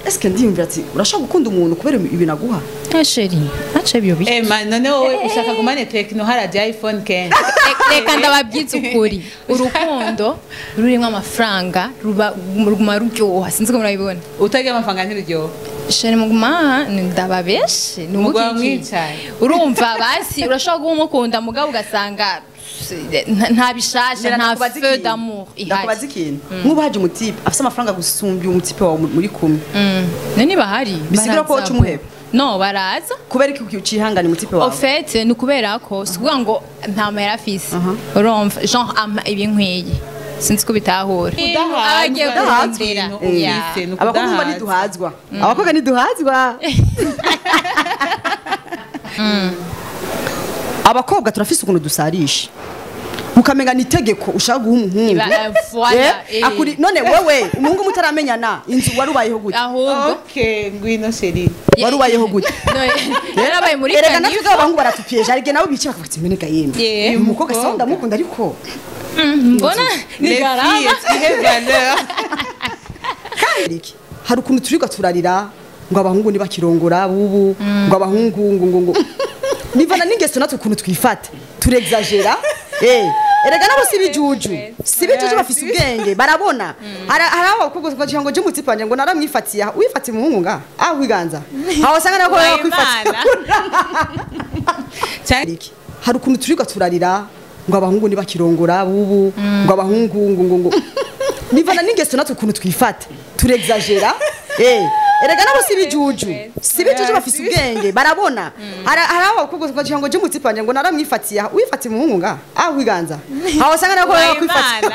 Est-ce ndiyumvira ati urashaka gukunda umuntu kubera ibintu aguha? Eh chéri, acha ibyo bi. Eh man, none wowe ushaka gumane Tecno haraje iPhone kenshi. Reka ndababwiza ukuri, urukundo rurimo amafaranga ruba ruguma ruryoha, sinzi ko murabibona. Utagira amafaranga ntiruryoha. Chéri muguma ndababeshe Muguma mwicaye. Urumva basi urashobora kuba umukunda mugabo ugasanga nta bishasha, nta feu d'amour ihari. Ndakubaza ikintu, nk'ubu haje umutipe afise amafaranga gusumbya umutipe wawe muri kumwe, none bahari bisigura ko woca umuheba? No, baraza. Kubera iki ucihangana umutipe wawe? Au fait ni ukubera ko si ukuvuga ngo nta mahera afise, urumva genre ampa ibinkwiye, sinzi ko bitahura. Abagiye kurondera. Abakobwa mba ntiduhazwa, abakobwa ntiduhazwa. Abakobwa turafise ukuntu dusarisha, ukamenga ni itegeko ushaka guha umuhungu. Akuri none wewe umuhungu mutaramenyana inzu warubayeho gute? Ahubwo okay, ngwino chéri, warubayeho gute? Yarabaye muri erega natwe abahungu baratupyeje, ariko nabo bice bakavuga ati meneka yemwe uyu mukobwa sawa ndamukunda, ariko mbona ni garama. Hari ukuntu turiga turarira ngo abahungu ntibakirongora bubu, ngo abahungu ngo ngo nivana n'ingeso natwe ukuntu twifata turexagera. Erega nabo si bijuju, si bijuju, bafise ubwenge barabona. Hari abakobwa bagira ngo je mutipanje ngo naramwifatiye, wifatiye umuhungu nga ah wiganza aho wasanga nako yakwifatiye. Hari ukuntu turiga turarira ngo abahungu ntibakirongora bubu, ngo abahungu ngo ngo nivana n'ingeso natwe ukuntu twifata turexagera. Erega nabo si bijuju, si bijuju, bafise ubwenge barabona. Hari abakobwa bagira ngo je mutipanje ngo naramwifatiye, wifatiye umuhungu nga ah wiganza aho wasanga nako yakwifatiye.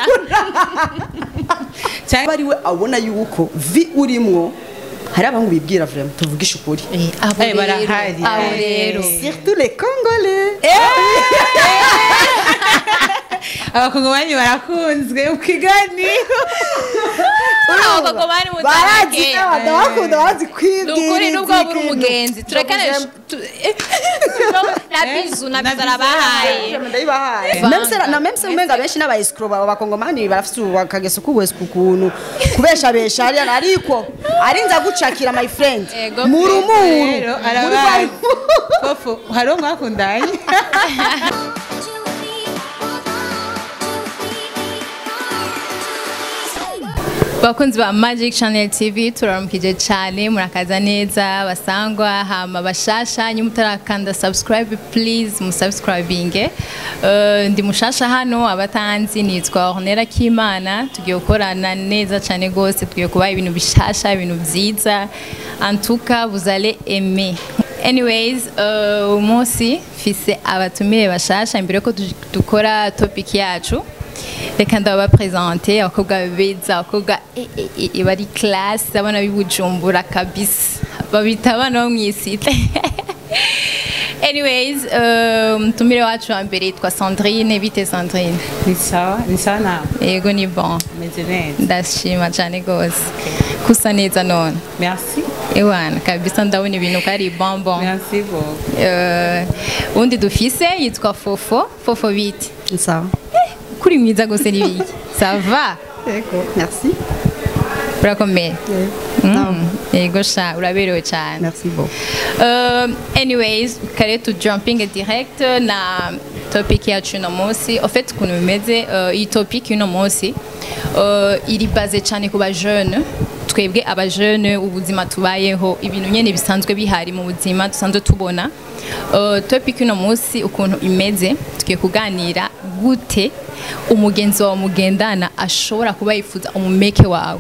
Bari we abona yuko vi urimwo hari abahungu bibwira vraiment tuvugisha ukuri. Abo rero surtout les Congolais. Abakongomani barakunzwe mu kiganiro. Abakongomani barazi abakunda barazi kwibwira. Nukuri nubwo buri umugenzi turekane na bizu na bizu arabahaye. Ndayibahaye. Na memse umenga benshi n'aba escrow abakongomani barafite akageso k'uwese kukuntu kubesha besha ari ariko arinza gucakira my friend. Murumuru arabaye. Kofo hariho mwakundanye. Bakunzi ba Magic Channel TV turaramukije cyane, murakaza neza basangwa hama bashasha nyumutarakanda subscribe please musubscribinge. Ndi mushasha hano abatanzi nitwa Ornella Kimana, tugiye gukorana neza cyane gose, tugiye kuba ibintu bishasha ibintu byiza, en tout cas vous allez aimer. Anyways, umunsi fise abatumire bashasha imbere ko dukora topic yacu. Reka ndabapresente abakobwa beza, abakobwa bari classe, abana b'ibujumbura kabisa, babita abana bo mw'isite. Anyways, umutumire wacu wa mbere yitwa Sandrine. Bite Sandrine? Ni sawa, ni sawa nawe? Yego ni bon. Meze neza. Ndashima cyane gose. Kusa neza none. Merci. Ewana kabisa ndabona ibintu ko ari bon bon. Merci beaucoup. Undi dufise yitwa Fofo. Fofo bite? Ni sawa. Kuri mwiza gose ni biki? Ça va? Yego, merci. Urakomeye? Yego sha, uraberewe cyane. Merci beaucoup. Anyways, kare tu jumping direct na topic yacu uno munsi. En fait ukuntu bimeze, iyi topic uno munsi iri base cyane ku ba jeune. Twebwe aba jeune ubuzima tubayeho, ibintu nyene bisanzwe bihari mu buzima dusanzwe tubona. Topic uno munsi ukuntu imeze, tugiye kuganira gute umugenzi wawe mugendana ashobora kuba yifuza umumeke wawe.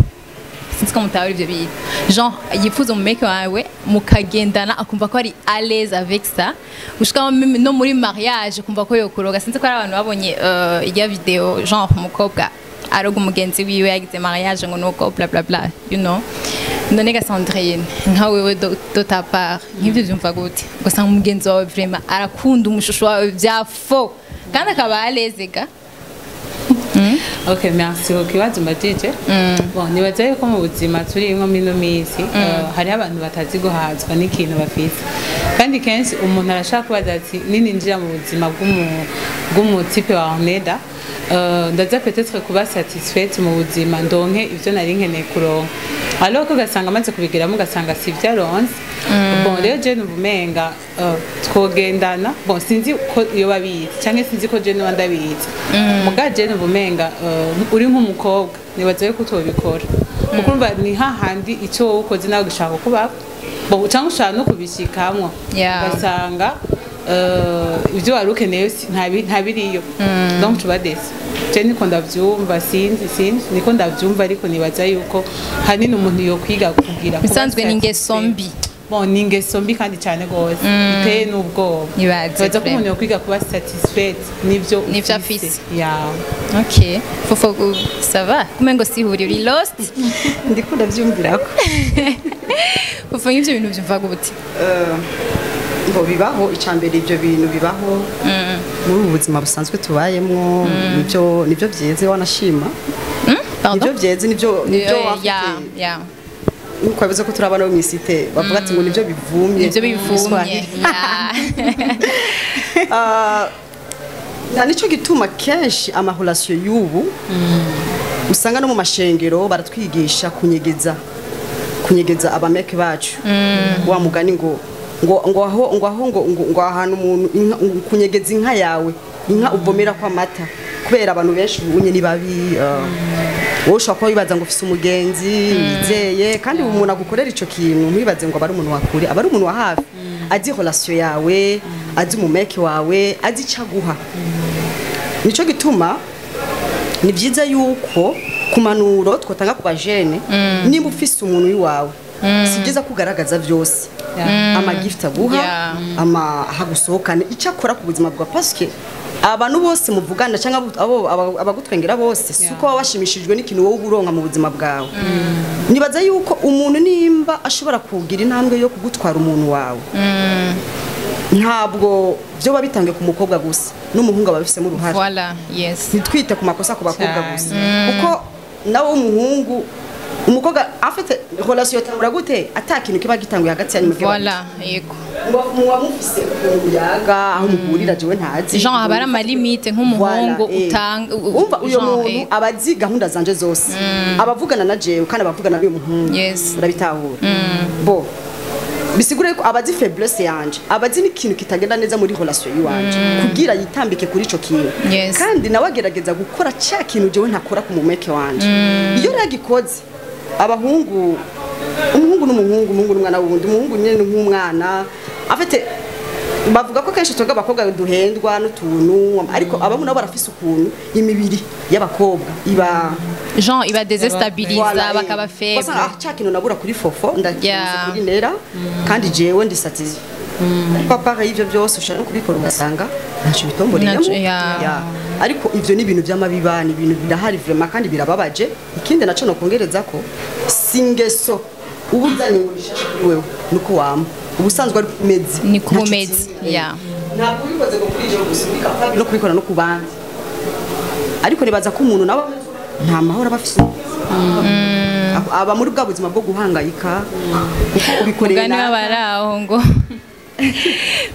Sinzi ko mutahura ivyo bintu. Genre yifuza umumeke wawe mukagendana akumva ko ari à l'aise avec ça, gushika no muri mariage akumva ko yokuroga. Sinzi ko ari abantu babonye irya video genre umukobwa aroga umugenzi wiwe yagize mariage ngo nuko bla bla bla, you know. None ga Sandrine, nka wewe de ta part nk'ivyo vyumva gute? Ugasanga umugenzi wawe vraiment arakunda umushusho wawe vya faux kandi akaba à l'aise ga. Ok, merci ku kibazo mbajije. Bon, nibaza yuko mu buzima turimwo mino minsi hariho abantu batazi guhazwa n'ikintu bafise, kandi kenshi umuntu arashaka kubaza ati nininjira mu buzima bw'umutipe wa Ornella Ndaza peut-être kuba satisfaite mu buzima, ndonke ivyo nari nkeneye kuronka, alors ko ugasanga amaze kubigeramo, ugasanga si ivyo aronse. Bon, rero je numva umenga twogendana. Bon, sinzi ko iyo babizi canke sinzi ko je niba ndabizi, muga je numva umenga uri nk'umukobwa, nibaza yuko utobikora, kuko urumva ni hahandi ico wowe ukoze nawe gishaka kuba bon, cyangwa ushaka no kubishikamwo, ugasanga ibyo wari ukeneye ntabiriyo, donc tuba déçu. Je niko ndavyumva, sinzi niko ndavyumva, ariko nibaza yuko hanini umuntu yokwiga kugira kuba Bisanzwe ni ingeso satisfait. mbi. Bon, ni ingeso mbi kandi cyane gose, iteye n'ubwoba. Nibaze Nibaza ko vraiment. umuntu yokwiga kuba satisfait n'ivyo N'ivyo ufise. afise. Yeah. Ok, Fofo, ça va? Kumengo sihuri, uri lost. Ndiko ndavyumvirako. Fofo, nk'ivyo bintu vyumva gute? Ngo bibaho. Icambere, ibyo bintu bibaho muri ubu buzima busanzwe tubayemwo, nibyo byeze wanashima. Pardon? Nibyo byeze, nibyo wafite. Nkuko bavuze ko turi abana bo mw'isite, bavuga ati ngo nibyo bivumye. Nivyo bivumye. Giswahili. Ah, na nico gituma kenshi ama relations y'ubu usanga no mu mashengero baratwigisha kunyegeza abameke bacu. Wa mugani ngo aho ngo ahantu umuntu kunyegeza inka yawe, inka uvomera ko amata, kubera abantu benshi ubunye ni babi. Wowe ushobora kuba wibaza ngo ufise umugenzi wizeye, kandi umuntu agukorera ico kintu, ntiwibaze ngo aba ari umuntu wa kure, aba ari umuntu wa hafi, azi relation yawe, azi umumeke wawe, azi ico aguha. Nico gituma ni byiza yuko ku manuro twatanga ku bajene, niba ufise umuntu w'iwawe, si byiza kugaragaza byose, ama gift aguha, ama hagusohokane, icyo akora ku buzima bwa, parce que abantu bose muvugana cyangwa abagutwengera bose si uko baba bashimishijwe n'ikintu wowe uba uronka mu buzima bwawe. Nibaza yuko umuntu nimba ashobora kugira intambwe yo kugutwara umuntu wawe, ntabwo byo biba bitangiye ku mukobwa gusa, n'umuhungu aba abifisemo uruhare. Voilà, yes. Ntitwite ku makosa ku bakobwa Cyane. gusa, kuko nawe w'umuhungu, umukobwa afite relation yatangura gute ata kintu kiba gitanguye hagati yanyu mugihe? Voilà, yego. Muba mufise ukuntu muyaga, aho muhurira jewe ntazi. Genre haba hari ama limites nk'umuhungu Voilà, eh. utanga Umva, uyo genre, muntu aba azi gahunda zanje zose, abavugana na jewe kandi abavugana n'uyu muhungu. Yes. Urabitahura? Bo bisigure ko abazi faiblesse yanje, abazi n'ikintu kitagenda neza muri relation yiwanje, kugira yitambike kuri ico kintu. Yes. Kandi nawe agerageza gukora cya kintu jewe ntakora ku mumeke wanje. Iyo rero agikoze, abahungu, umuhungu n'umuhungu, umuhungu n'umwana wundi, umuhungu nyene ni nk'umwana afite. Bavuga ko kenshi twebwe abakobwa duhendwa n'utuntu, ariko abahungu nabo barafise ukuntu imibiri y'abakobwa iba Genre iba désestabilisa. Voilà, eh. Bakaba faible. Ugasanga, ah, cya kintu nabura kuri Fofo ndakibuze kuri Nera, kandi jewe ndi satisfait. Ariko à part y'ivyo byose, ushobora no kubikora ugasanga ntacyo bitomboreyemo. Yeah. Yeah. Ariko ivyo ni ibintu by'amabiba, ni ibintu birahari vraiment kandi birababaje. Ikindi naco nokongereza ko si ingeso uba uzanye ngo bishashe kuri wewe, nuko wama ubusanzwe ari umeze. Ni ko Ntacyo umeze, utsinda. yeah. Ntabwo ubikoze ngo kuri ijoro gusa, uri capable no kubikora no ku bandi. Ariko nibaza ko umuntu nawe nta mahoro aba afise, aba muri bwa buzima bwo guhangayika kuko ubikoreye Mugani nabi. w'abari aho ngo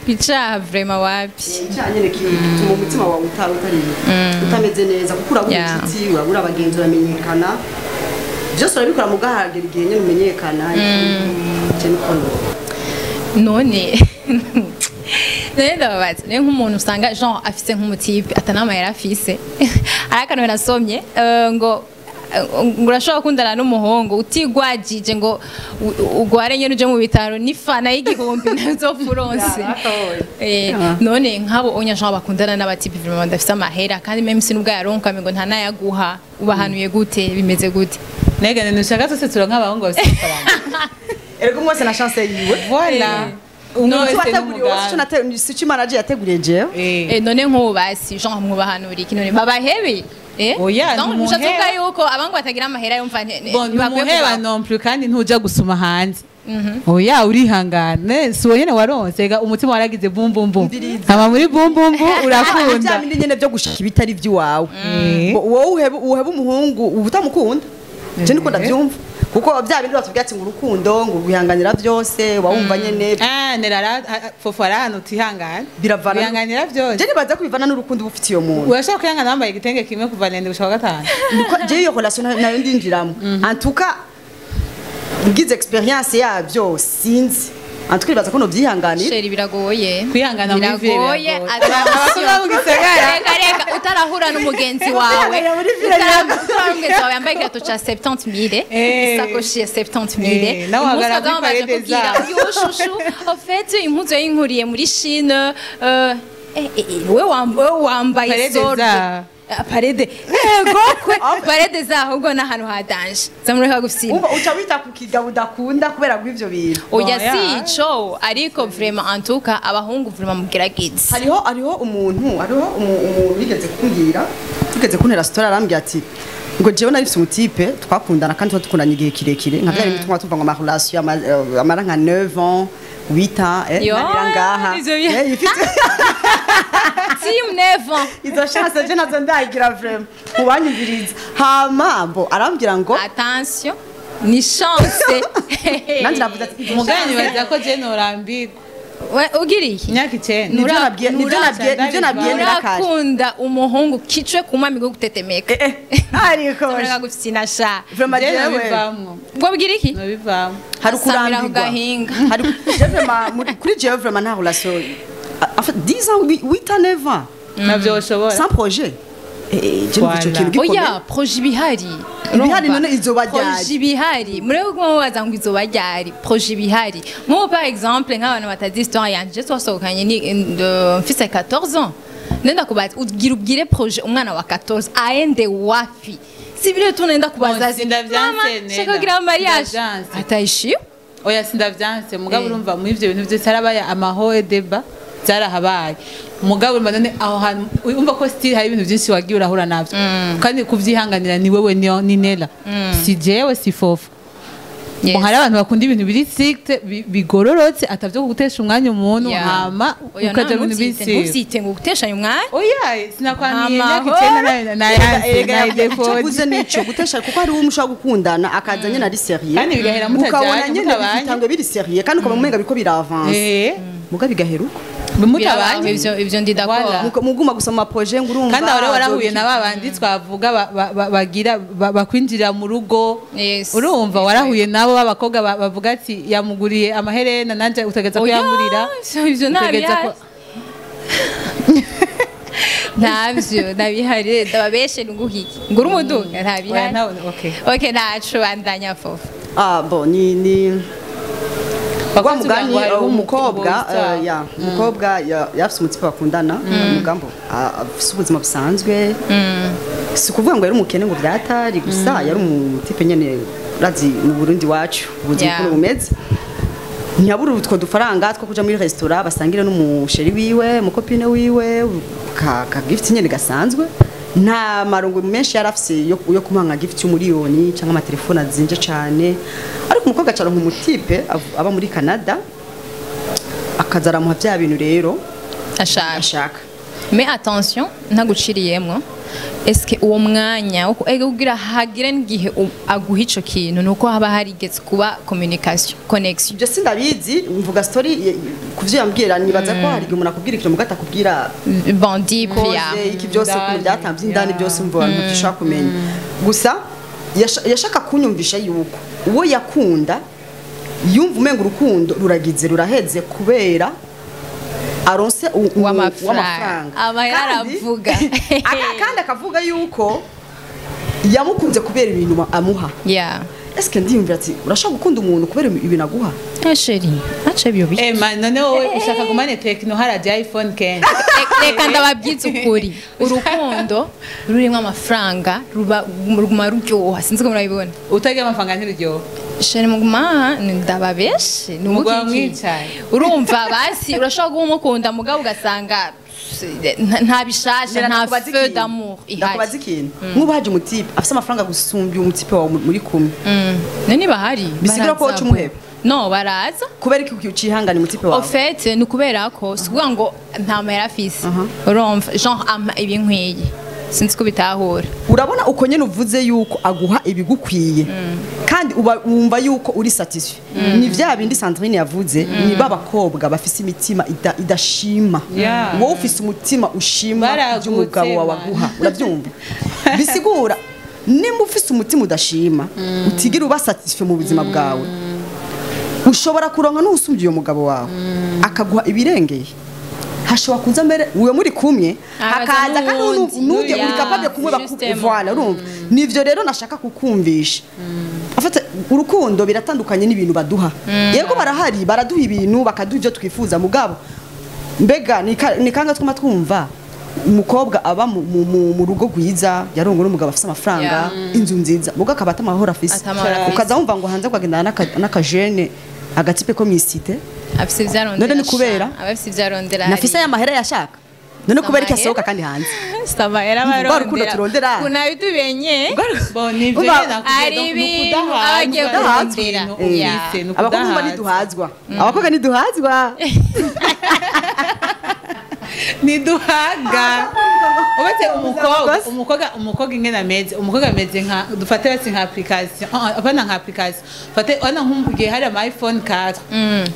bicaha vraiment wapi. Icyaha nyine gituma umutima wawe utari utameze neza, kuko urabura inshuti, urabura abagenzi, uramenyekana, byose urabikora mugahagera igihe nyine umenyekana. Icyo niko None ndababaza, niyo nk'umuntu usanga genre afise nk'umu type atanamahera afise, ari akantu nasomye ngo urashobora gukundana n'umuhungu utigwajije ngo ugware nyene uje mu bitaro n'ifana y'igihumbi nazo uronse. None nk'abo onya genre bakundana n'aba types vraiment badafise amahera, kandi même si nubwo yaronka ngo nta nayaguha, ubahanuye gute? Bimeze gute? Nega ntushaka twese turonka abahungu bafite amafaranga. Erega umwe wese na chance yiwe. Voilà, umwe Icyo wese wateguriwe wowe, sico sico Imana yaje yateguriye jewe. None nk'ubu basi genre mwubahanura iki? None babahebe? Oya, Donc, ntumuheba. ushatse kuvuga yuko abangu batagira amahera yumva Bon, ntibakwiye ntumuheba kubaho. non plus, kandi ntuja gusuma hanze. Oya, urihangane, si wowe nyene waronse. Ega umutima waragize bum bum bum. Umviriza. Hama muri bum bum bum Bya urakunda. bindi nyene byo gushaka ibitari iby'iwawe. Eh. Wowe uheba umuhungu uba utamukunda, je niko ndabyumva. Kuko bya bindi batubwira ati ngo urukundo ngo guhanganira byose, wawumva nyene. Ah, nerara fofo ari ahantu utihangana. Biravana. Wihanganira byose. Je nibaza ko bivana n'urukundo uba ufitiye umuntu. Urashobora kwihangana wambaye igitenge kimwe kuva ndende gushika kwa gatanu. Niko je iyo relation nayo ndinjiramo. En tout cas, ngize experience yabyo, sinzi, en tout cas nibaza ko novyihanganira. Chéri, biragoye. Kwihangana muri ville biragoye. biragoye. Abakobwa bo mu gisagara. Reka, reka, utarahura n'umugenzi wawe. Kwihangana muri ville. Utarahura n'umugenzi wawe yambaye ikirato ca 70 000, isakoshi ya 70 000. Nawe Umunsi uhagarara bakaba kuri bamaze Palais des kubwira Arts. yo chouchou, en fait impuzu yayinkuriye muri Chine, wewe wambaye Palais des solde. Arts. Ah, Palais des, yego kwe, Palais des Arts, ahubwo n'ahantu ha danger zamureka gufyina. Umva, uca wita ku kigabo udakunda kubera bw'ivyo bintu. Oya. Bon, yeah. Si ico, ariko vraiment, en tout cas abahungu vraiment mugerageze. Hariho umuntu, hariho umuntu yigeze kumbwira, yigeze kuntera story, arambwira ati ngo jewe nari mfise umu type twakundana kandi tuba dukundanye igihe kirekire, nka bya bintu tumwa tuva ngo ama relation amara nka 9 ans, 8 ans, Yo, narira ngaha. ivyo ifite Team 9 ans. Izo chance je nazo ndagira vraiment mubanyumviriza. Hama bo arambwira ngo Attention, ni chance. Nanjye navuze ati izo Umugani nibaza ko je norambirwa. We, ugiriye Imyaka 9. Nivyo nabwiye, nivyo nabwiye nerakare. Urakunda umuhungu kicwe kuma migo gutetemeka. Ariko Ureka gufyina sha. vraiment Je jewe nobivamwo. Ubwo bwira iki? Nobivamwo. Hari Asamira ku kurambirwa. gahinga. Hari je vraiment kuri jewe vraiment nta relation, en fait 10 ans, 8 ans, 9 ans Navyo ushobora. sans projet, je numva ico Voilà. kintu gikomeye. Oya, projet ibihari. Ibihari. Urumva? None izoba ryari? Projet ibihari, murebe ko mubaza ngo izoba ryari. Projet ibihari. Nk'ubu par exemple, nk'abantu batazi histoire yanje, twasohokanye ni mfise 14 ans. Nenda kubaza, ugira ubwire projet umwana wa 14 aende wapi? Si vile tu naenda kubazazi, Sindavyanse, mama, Nena. shaka kugira mariage. Sindavyanse. Ataishiyo. Oya, sindavyanse, mugabo Eh. urumva muri ivyo bintu vyose harabaye amahoe deba, zarahabaye. Mugabo urumva none aho hantu urumva ko still hari ibintu byinshi wagiye urahura navyo, kandi kuvyihanganira ni wewe, ni Nela, si jewe, si Fofo. Yes. Hari abantu bakunda ibintu biri strict, bigororotse, atavyo kugutesha umwanya umuntu. Yeah. Hama Oya, ukaja mu bintu biri strict. ntuvyite ngo guteshanya umwanya. Oya, sinakwamiye imyaka Amahoro. 9 nayo nayanse Erega nayidefoje. icyo uvuze nico gutesha, kuko hari uwo mushobora gukundana akaza nyene ari sérieux. Kandi bigahera mutajanye, ukabona nyene mutabanye. bitangwe biri sérieux, kandi ukabona umenga biriko biravanse, muga bigahera uko. Mutabanye. Ivyo ndi d'accord. Voilà. Muguma gusoma projet ngo urumva Kandi aho rero warahuye azobiki- na ba bandi twavuga bagira bakwinjirira mu rugo. Yes. Urumva warahuye nabo b'abakobwa bavuga ati yamuguriye amaherena, nanje utegeza Oya, kuyangurira. ivyo Utegeza ntabihari. Ntabyo ntabihari, ndababeshe nguhiki ngura umuduga. Oya, Ntabihari. Okay. Okay, ntaco, bandanya Fofo. Ah bon, ni wa Bakunzi mugani bangu, hariho umukobwa umukobwa ya umukobwa yafise umu type bakundana, umugambo afise ubuzima busanzwe, si ukuvuga ngo yari umukene ngo byatari, gusa yari umu type nyene, urazi mu Burundi wacu ubuzima ukuntu bumeze, ntiyabura utwo dufaranga two kuja muri restaurant basangire n'umu chéri wiwe, umu copine wiwe, ka gift nyene gasanzwe. Nta marungu menshi yari afise yo kumuha nka gift y'umuriyoni cyangwa amatelefone azinje cane, ariko umukobwa acaronka umu type aba muri Canada, akaza aramuha bya bintu rero ashaka. Ashaka. Mais attention, ntaguciriyemwo, eske uwo mwanya wo ega kugira hagire n'igihe aguha ico kintu, nuko haba harigeze kuba communication, connexion? Ibyo sindabizi, mvuga story ku vyo yambwira. Nibaza ko hari igihe umuntu akubwira ikintu mugato akubwira bon deep ya koze iki byose ukuntu Indani, byatamvye indani byose, mvuga ntushobora kumenya. Gusa yashaka kunyumvisha yuko uwo yakunda yumva umenga urukundo ruragize ruraheze kubera aronse W'amafaranga. w'amafaranga. Amahera Kandi- aravuga. Kandi akavuga yuko yamukunze kubera ibintu amuha. Eske ndiyumvira ati urashaka gukunda umuntu kubera ibintu aguha? Ah, chéri, aca ibyo Eh man, none wowe ushaka gumane Tecno haraje iPhone kenshi? Reka ndababwize ukuri, urukundo rurimo amafaranga ruba ruguma ruryoha, sinzi ko murabibona. Utagira amafaranga ntiruryoha. Chéri, muguma ndababeshe ni Muguma ubuki iki? mwicaye. Urumva basi urashobora kuba umukunda, mugabo ugasanga nta bishasha, nta Ndakubaza feu ikintu. d'amour Ndakubaza ihari. ikintu, nk'ubu haje umu type afise amafaranga gusumbya umu type wawe muri kumwe, None bahari. Bisigura ko Baraza woca umuheba? No, baraza. Kubera iki ucihangana umu type Au wawe? fait, ni ukubera ko si ukuvuga ngo nta mahera afise, urumva, genre ampa ibinkwiye. Sinzi ko bitahura. Urabona uko nyene uvuze yuko aguha ibigukwiye kandi uba wumva yuko uri satisfait, ni vya bindi Sandrine yavuze, ni babakobwa bafise imitima idashima. Wowe ufise umutima ushima Baragutse, by'umugabo wawe man. aguha, urabyumva? Bisigura nimba ufise umutima udashima, utigira uba satisfait mu buzima bwawe, ushobora kuronka n'usumbye uyo mugabo wawe akaguha ibirengeye. Hashobora kuza mbere uyo muri kumwe, hakaza hakaza kandi n'uwundi. n'undi uri capable kumwe. Justement. Voilà, urumva, nivyo rero nashaka kukumvisha. Afite urukundo biratandukanye n'ibintu baduha. Yego, barahari, baraduha ibintu, bakaduha ibyo twifuza, mugabo mbega ni kanga twuma twumva umukobwa aba mu rugo rwiza, yarongora n'umugabo afise amafaranga, inzu nziza, muga akaba atamahoro afise? Atamahoro afise. Ukaza wumva ngo hanze kwagendana n'akajene, agatipe ko mw'isite. Afise ivyo arondera. None ni kubera? Aba afise ivyo arondera. Nafise aya mahera yashaka, none kubera iki Amahera? asohoka kandi hanze? Samahera. Rwa rukundo barondera. turondera. Kuna vitu vyenye Bon, nivyo Umva, nyene nakubwiye, hari donc, ni ibintu ukudahaza aba agiye kurondera. ibintu ufise, ni Abakobwa ukudahaza. ntiduhazwa, abakobwa ntiduhazwa. Ntiduhaga. Uretse umukobwa ingene ameze, umukobwa ameze nka, dufate basi nka application, apana nka application, fate ona nk'umugihe hari ama iPhone 4,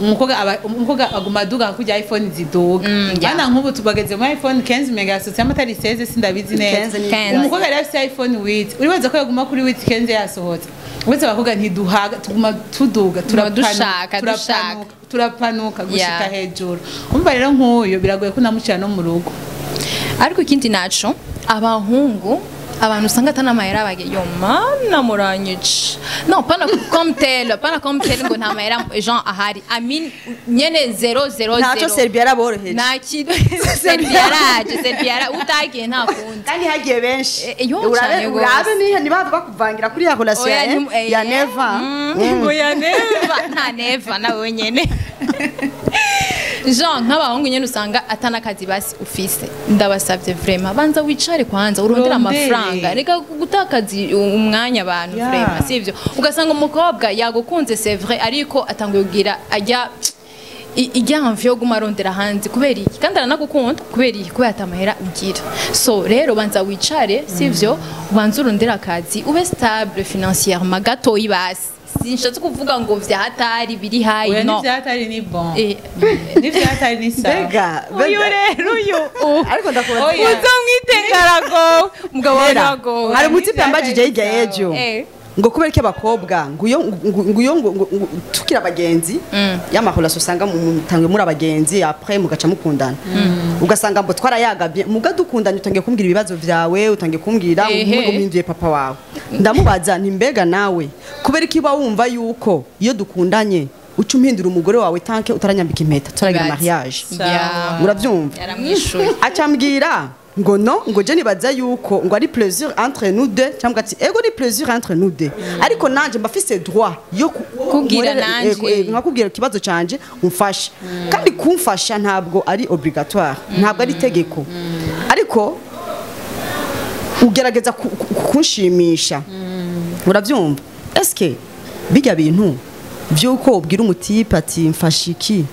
umukobwa aguma aduga kurya iPhone ziduga. Ana nk'ubu tubageze muri iPhone 15, mega yasohotse amatari 16, sindabizi neza. 15 ni- 15. Umukobwa yari afise iPhone 8, uribaza ko yaguma kuri 8 15 yasohotse? Uretse abakobwa ntiduhaga, tuguma tuduga, turapanuka, dushaka, turapanuka, turapanuka gushika hejuru. Umva rero, nk'uyu biragoye ko namucira no mu rugo. Ariko ikindi naco, abahungu, abantu usanga atana amahera bage, yo mana muranyica. Non, pana comme tel, pana comme tel ngo nta mahera genre ahari, I mean nyene 0 0 Ntacyo. 0. Serbia yaraboroheje. Nta kintu. Serbia yaraje, Serbia utagiye nta kundi. Kandi hagiye benshi. Yo, urabe cane gose. Urabe niba bakuvangira kuri ya relation Oya, ya neva. Ngo ya neva, nta neva nawe nyene. Jean, nk'abahungu nyene usanga atanakazi basi ufise, ndabasavye vraiment, banza wicare kwanza urondere Urondere. amafaranga, reka gutakaza umwanya abantu. Vraiment sivyo? Ugasanga umukobwa yagukunze, c'est vrai, ariko atanguye kugira ajya ijya envie yo guma arondera hanze. Kubera iki? Kandi aranagukunda. Kubera iki? Kubera atamahera ugira. So rero banza wicare, sivyo? Ubanza urondere akazi, ube stable financièrement gatoyi basi. Sinshatse kuvuga ngo vyahatari biri hayi. Oya. No. N'ivyatari ni bon. N'ivyatari ni sawa. Mbega Uyu rero uyu ariko ndakubaza. Oya. Uzomwitengarago mugabo wawe. Hera, Ntagowe. hari umutipe yambajije hirya y'ejo ngo kubera ko abakobwa nguyo nguyo tukiri abagenzi, y'amahorasi usanga mutangiye muri abagenzi, après mugaca mukundana, ugasanga ngo twarayagabye, muga dukundanye utangiye kumbwira ibibazo vyawe, utangiye kumbwira ngo uminduye papa wawe. Ndamubaza nti: "Mbega nawe kubera ko uba wumva yuko iyo dukundanye uca umpindura umugore wawe tant que utaranyambika impeta, tutaragira Ibaze. mariage?" Urabyumva? Yaramwishuye. Acambwira ngo no, ngo je nibaza yuko ngo ari plaisir entre nous deux, cyangwa ati ego ni plaisir entre nous deux, ariko nanje mbafise droit yo Kubwira nanje. Nkakubwira ikibazo canje, umfashe. Kandi kumfasha ntabwo ari obligatoire, ntabwo ari itegeko, ariko ugerageza kunshimisha, urabyumva? Eske bijya bintu by'uko ubwira umutipe ati mfashe iki,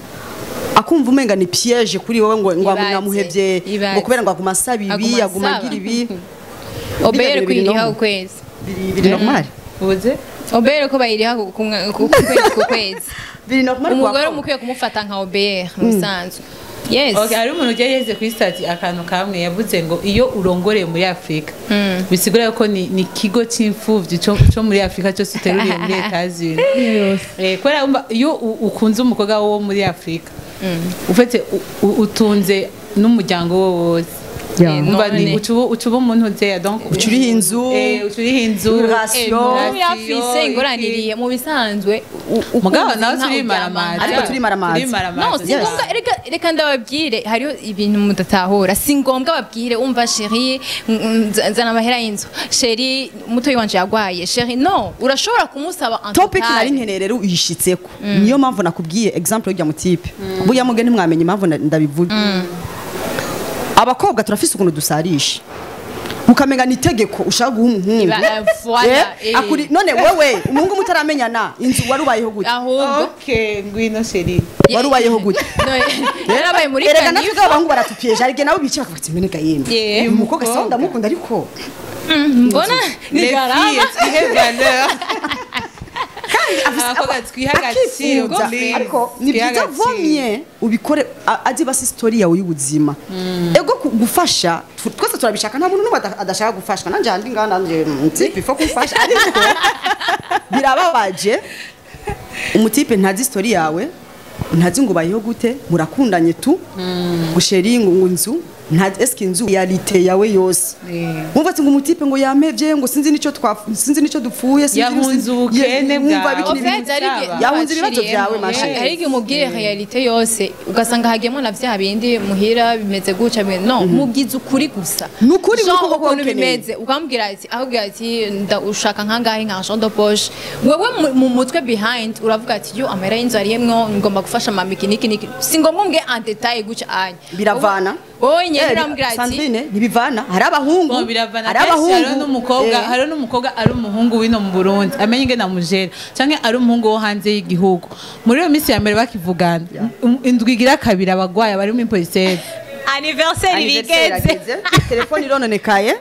akumva umenga ni piège kuri wowe, ngo Ibaze. namuhevye, Ibaze. ngo kubera ngo aguma asaba ibi, Aguma aguma asaba. agira ibi? Obere Biri kuyiriha normal. ukwezi. Biri normal. Ubuze. Obere ko bayiriha ku kwezi, ku kwezi. Biri normal ku Umugore bakobwa. mukwiye kumufata nka obere mu bisanzwe, yes. Okay, hari umuntu ujya yeze kuri statut akantu kamwe yavuze ngo iyo urongoreye muri Afrika, bisigura ko ni ikigo c'imfuvyi co muri Afrika cyose uteruriye muri Etats-Unis. Kubera wumva iyo ukunze umukobwa wo muri Afrika, ufite utunze n'umuryango wo wose. Umva ni None. ucuba umuntu uzeya, donc Ucuriha inzu. Ucuriha inzu. Ration. N'ubu yafise ingorane iriye mu bisanzwe Mugabo ukunze nawe inka turimaramaza. uryamana. Ariko turimaramaza. Turimaramaza. No, si Yes. ngombwa. Reka ndababwire, hariho ibintu mudatahura. Si ngombwa babwire: "Umva chéri, nzana amahera y'inzu, chéri, mutoyi wanje yagwaye, chéri." No, urashobora kumusaba en Topic total. nari nkeneye rero uyishitseko, niyo mpamvu nakubwiye example y'ujya mutipe. Burya muge ntimwamenye impamvu ndabivuga. Abakobwa turafise ukuntu dusarisha. Ukamenga ni itegeko ushaka guha umuhungu. Voilà, Eh, none wewe umuhungu mutaramenyana inzu wari ubayeho gute? Ahubwo Okay, ngwino chérie. Wari ubayeho gute? No, yarabaye muri Erega natwe kanifu. abahungu baratupieje, ariko nabo bicara bakavuga ati meneka yemwe, uyu mukobwa sawa, ndamukunda, ariko Mbona ni Les garama. filles, twihe valeur. Kandi afise Abakobwa twihe agaciro, akifuza. please. Ariko ni Twihe byiza agaciro. vomye ubikore azi basi story yawe y'ubuzima. Ego gufasha twese turabishaka, nta muntu n'umwe adashaka gufashwa. Nanje handi ngaha nanje mutipe ifo kumfasha, ariko birababaje umutipe ntazi story yawe, ntazi ngo ubayeho gute, murakundanye tu gusheri ngo inzu nta eske inzu réalité yawe yose. Wumva ati ngo umutipe ngo yampevye, ngo sinzi nico sinzi nico dupfuye, sinzi Yahunze ubukene wumva bwawe. bikini En fait, hari igihe- Yahunze ibibazo byawe, ma chérie. Hari igihe umubwire réalité yose, ugasanga hagiyemo na vya bindi muhira bimeze gutya, no mubwiza ukuri gusa. Ni ukuri Genre kuko uba ukuntu ukeneye. bimeze, ukambwira ati, akubwira ati ushaka nkangahe nka argent de poche. Wewe mu mutwe behind uravuga ati yo amahera y'inzu ariyemwo, ngomba gufasha mama iki niki niki. Si ngombwa umbwire en détail gutya anya. Biravana. Wowe nyene urambwira ati Sandrine, ntibivana, hari abahungu Bon, biravana hari kenshi. abahungu Hariho n'umukobwa, hariho n'umukobwa ari umuhungu w'ino mu Burundi amenye ingene amujera, canke ari umuhungu wo hanze y'igihugu. Muri iyo minsi ya mbere bakivugana, indwi igira kabiri abagwayi bari muri police. Anniversaire Anniversaire bigeze. ageze, telefone irononekaye,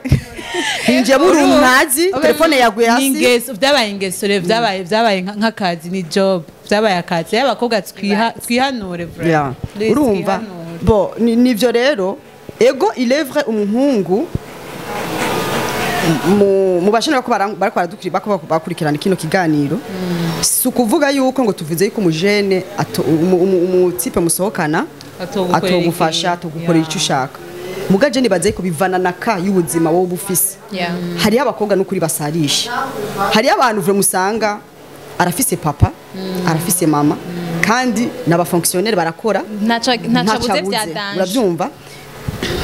hinjiyemo uruntazi, telefone yaguye Ni hasi. ingeso, byabaye ingeso rero, byabaye nk'akazi, ni job, byabaye akazi. Rero abakobwa twihanure vraiment. Please, Urumva twihanure. Bo nivyo rero. Ego, il est vrai, umuhungu mu bashobora ko barako baradukiri bako bakurikirana kino kiganiro, si ukuvuga yuko ngo tuvuze yuko umujene umutipe musohokana Atogukorera atogufasha, ikintu. atogukorera icyo ushaka. Muga je nibaze ko bivana na ka y'ubuzima wowe uba ufise. Hariyo abakobwa n'ukuri basarisha, hariyo abantu vure musanga arafise papa, arafise mama, kandi n'abafonctionnaire barakora, ntaco ntacyo abuze abuze. bya danger. Urabyumva?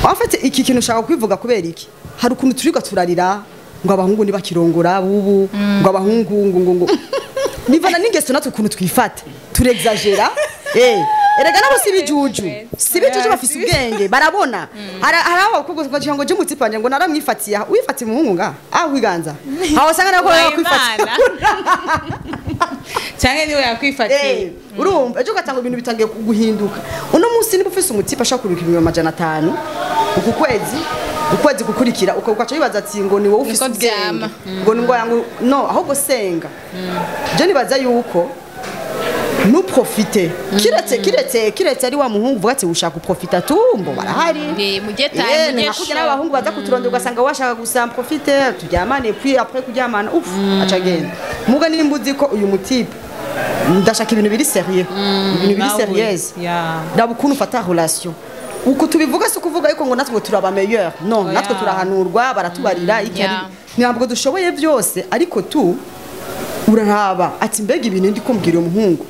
En fait, iki kintu ushaka kwivuga kubera iki? Hari ukuntu turiga turarira ngo abahungu ntibakirongora bubu, ngo abahungu ngo bivana n'ingeso natwe ukuntu twifata, turexagera. Erega nabo si bijuju, si bijuju, bafise ubwenge, barabona. Hari abakobwa bagira ngo je umutipe wanje ngo naramwifatiye aha. Wifatiye umuhungu nga ah wiganza aho usanga nako yakwifatiye. Canke niwe yakwifatiye. Urumva ejo ugatanga ibintu bitangiye guhinduka. Uno munsi niba ufise umutipe ashaka kurika 500,000 uku kwezi, ukwezi gukurikira uko ugaca wibaza ati ngo ni wowe ufise Niko ubwenge, vyama. ngo ni ngo no, ahubwo senga. Je nibaza yuko nuprofite, kiretse ari wa muhungu uvuga ati ushaka guprofita tumbo, barahari. Mujye time, Eh, mujye ni hakurya show. n'abahungu baza kuturondera, ugasanga washaka gusa profite turyamane, puis après kuryamana uf aca agenda. Muga nimba uzi ko uyu mutipe ndashaka ibintu biri sérieux, ibintu biri Nawe, sérieuse, raba ukuntu ufata relation. Uku tubivuga si ukuvuga yuko ngo natwe turaba meilleur, no. Oya. Natwe turahanurwa, baratubarira iki, ntabwo dushoboye byose, ariko tu uraraba ati mbega ibintu ndiko mbwira uyu muhungu,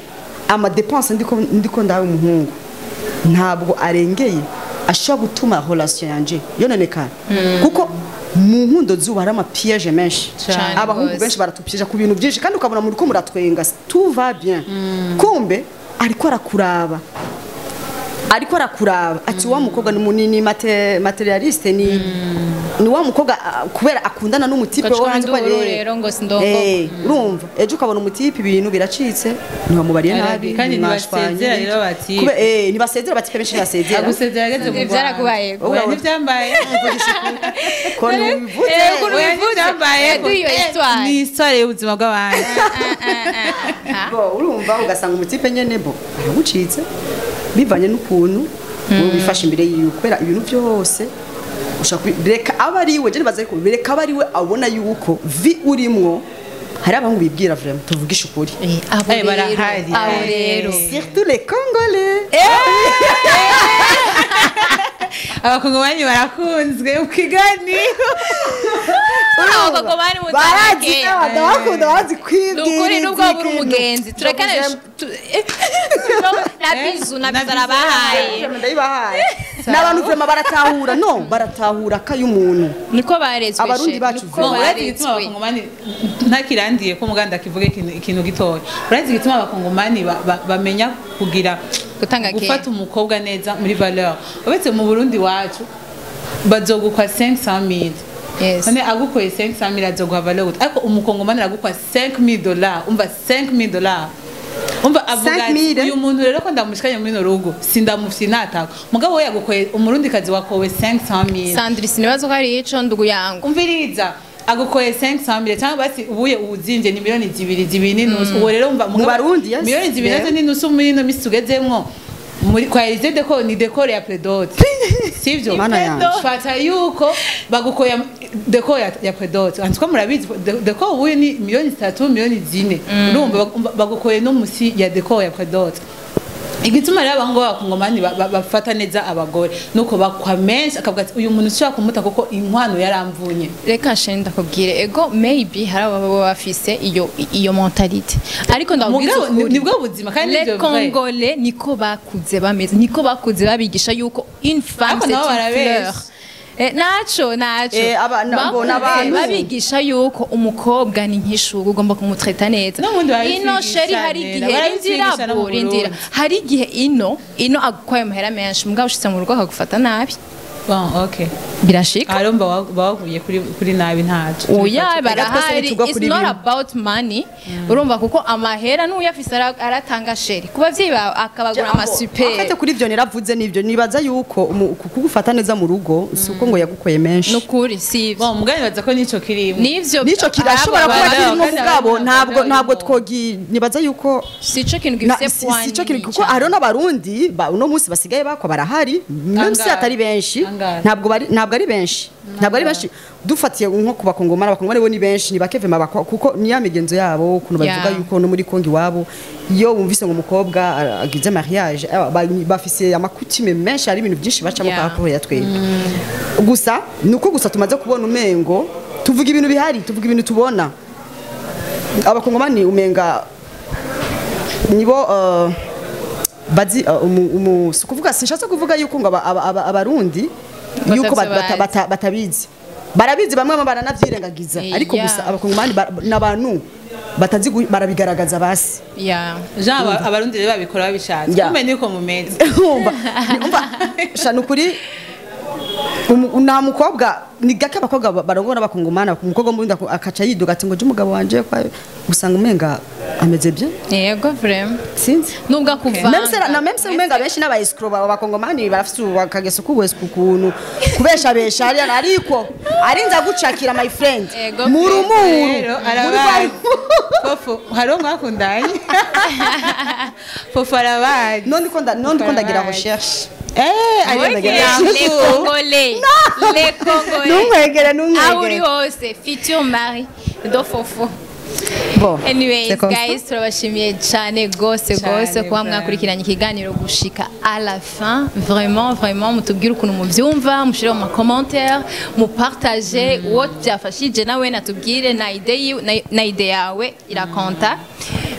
amadépenses ndiko ndaha umuhungu ntabwo arengeye, ashobora gutuma relation yanje yononekara, kuko mu nkundo zuba hari amapiège menshi. Cane Abahungu gose. benshi baratupieja ku bintu byinshi, kandi ukabona muri ko muratwenga, tout va bien, kumbe ariko arakuraba, ariko arakuraba ati wa mukobwa ni munini matérialiste, ni wa mukobwa kubera akundana n'umutipe wo Ugacwa hanze ko induru rero ngo sindongoka. Urumva ejo ukabona umutipe ibintu biracitse, ntiwamubariye nabi, Kandi ntimwashwanye. ntibasezera rero batipe. Ntibasezera batipe benshi, ntibasezera. Agusezera ageze mu Rwanda. Byarakubaye. Oya, ntibyambaye. Ko ntibivuze. Ukuntu Oya, bivuze. ntibyambaye. Yaduha iyo histoire. Ni histoire y'ubuzima bw'abandi. Bo, urumva ugasanga umutipe nyene bo aragucitse bivanye n'ukuntu wowe wifashe imbere yiwe, kubera ibintu byose ushaka reka aba ari we. Je nibaza ko reka aba ari we abona yuko vie urimwo. Hari abahungu bibwira, vraiment tuvugisha ukuri. Abo Eh, rero, barahari. abo rero. Surtout les Congolais. Abakongomani barakunzwe mu kiganiro. Abakongomani Barazi mutake. ndabakunda, barazi kwibwira. Nukuri nubwo waba uri umugenzi turekane na bizu na bizu arabahaye. Ndayibahaye. Ni abantu vraiment baratahura, no baratahura kay'umuntu. Niko barezwe. Abarundi she, bacu niko vraiment. Urazi igituma barezwe. abakongomani, ntakirandiye ko muganda kivuge ikintu gitoya, urazi igituma abakongomani bamenya kugira Gutanga care. gufata umukobwa neza muri valeur? Uretse mu Burundi wacu bazogukwa 500,000. Yes. None agukoye 500,000 azoguha valeur gute? Ariko umukongomani aragukwa $5,000, umva, $5,000. Umva, avuga ati, 5,000? Uyu muntu rero ko ndamushikanye muri no rugo, sindamufyinatako. Mugabo we yagukoye, umurundi kazi wakowe 500,000. Sandri, sinibaza ko ari ico, ndugu yangu. Umviriza, agukoye 500,000 cyangwa basi ubuye ubuzinvye ni miliyoni 2, 2.5. Uwo rero umva, Mu Barundi, yes. miliyoni 2 nazo n'inusu muri ino misi tugezemwo, muri kwa Elysée Décor, ni décor ya pré-dot, sivyo? Mana yanje. Fata yuko bagukoye décor ya pré-dot, en tout cas murabizi décor ubuye ni miliyoni 3, miliyoni 4. Urumva bagukoye no musi ya décor ya pré-dot. Igituma rero abahungu b'abakongomani bafata neza abagore nuko bakwa menshi, akavuga ati uyu muntu ushobora kumuta kuko inkwano yaramvunye. Reka shenda ndakubwire, ego, maybe hari ababa bafise iyo mentalité, ariko ndakubwiza Mugabo, ukuri, nibwo buzima kandi les nivyo vrai. Congolais niko bakuze bameze, niko bakuze babigisha yuko une femme Ariko c'est nabo une barabesha. fleur. Naco naco Eh, Bakuze mbona abantu. babigisha yuko umukobwa ni nk'ishuri, ugomba kumutreta neza. N'ubundi Ino barabitwigisha chéri, hari neza, igihe barabitwigisha rindira no mu bu, rindira, Burundi. hari igihe ino agukwaye amahera menshi, mugabo ushitse mu rugo akagufata nabi. Bon, okay. Birashika. Arumva baguye kuri nabi, ntaco. Oya, twese barahari. ntitugwa It's kuri not bimwe. about money, urumva, kuko amahera n'uyafise aratanga chéri ku bavyeyi bawe, akabagura ama super. Afite kuri ivyo niravuze nivyo, nibaza yuko kugufata neza mu rugo si uko ngo yagukoye menshi. Nukuri si ivyo. Bon, mugani baza ko nico kirimo. Nivyo. Nico kirashobora kuba Abo- kirimo, kandi mugabo ntabwo ntabwo twogi nibaza yuko Sico kintu gifise si cyo kintu, poids. kuko hariho n'abarundi uno munsi basigaye bakwa, barahari, même si Angahe? atari benshi. Angahe? Ntabwo ari benshi, ntabwo ari benshi. Dufatiye nko ku bakongomani, abakongomani bo ni benshi, ni bake vema bakwa, kuko ni ya migenzo yabo ukuntu bavuga yuko no muri Kongo iwabo, iyo wumvise ngo umukobwa agize mariage, bafise ama coutumes menshi, hari ibintu byinshi bacamo par rapport ya twebwe. Gusa nuko gusa tumaze kubona umengo tuvuga ibintu bihari, tuvuga ibintu tubona. Abakongomani umenga nibo bazi si ukuvuga, sinshatse kuvuga yuko ngo abarundi yuko Batavyo bazi. batabizi. Barabizi, bamwe bamwe baranavyirengagiza, ariko gusa abakongomani n'abantu batazi barabigaragaza basi. Jean, abarundi rero babikora babishatse. Kumbe niko mumeze. Umva, umva sha, nukuri nta mukobwa, ni gake abakobwa barongora n'abakongomani, umukobwa w'umurundi akaca yidoga ati ngo je umugabo wanje usanga umenga ameze bien. Yego, vraiment. Sinzi. Nubwo akuvanga. Même se na même se umenga benshi n'aba escrocs b'abakongomani barafise akageso k'ubu ukuntu kubeshabesha hariya, ariko arinza gucakira, my friend. Ego. Murumuru. Rero arabazi Fofo, hariho mwakundanye, Fofo arabazi. Non, ndiko ndagira Arabazi. recherche. Ari ndagira. Les Congolais, les Congolais. Ntumwegere, Aho uri ntumwegere. hose, futur mari de Fofo. Bon, Anyways, c'est comme ça. guys, turabashimiye cyane gose Cyane, gose kuba vraiment. mwakurikiranye ikiganiro gushika à la fin. Vraiment, vraiment, mutubwire ukuntu mubyumva, mushire mu ma commentaire, mupartage uwo byafashije, nawe natubwire na idée yiwe, na idée yawe irakonta.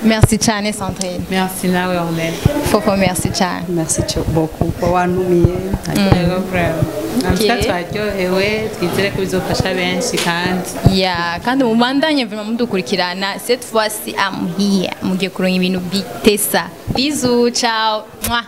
Merci cyane, Sandrine. Merci nawe, Ornella. Fofo, merci cyane. Merci beaucoup kuba wantumiye. Yego, vraiment. En tout cas, Okay. twaryohewe, twizere ko bizofasha benshi kandi. Ya, kandi mubandanye vraiment mudukurikirana. Cette fois-ci I'm here, mugiye kuronka ibintu bitesa. Bisous, ciao. Mwah.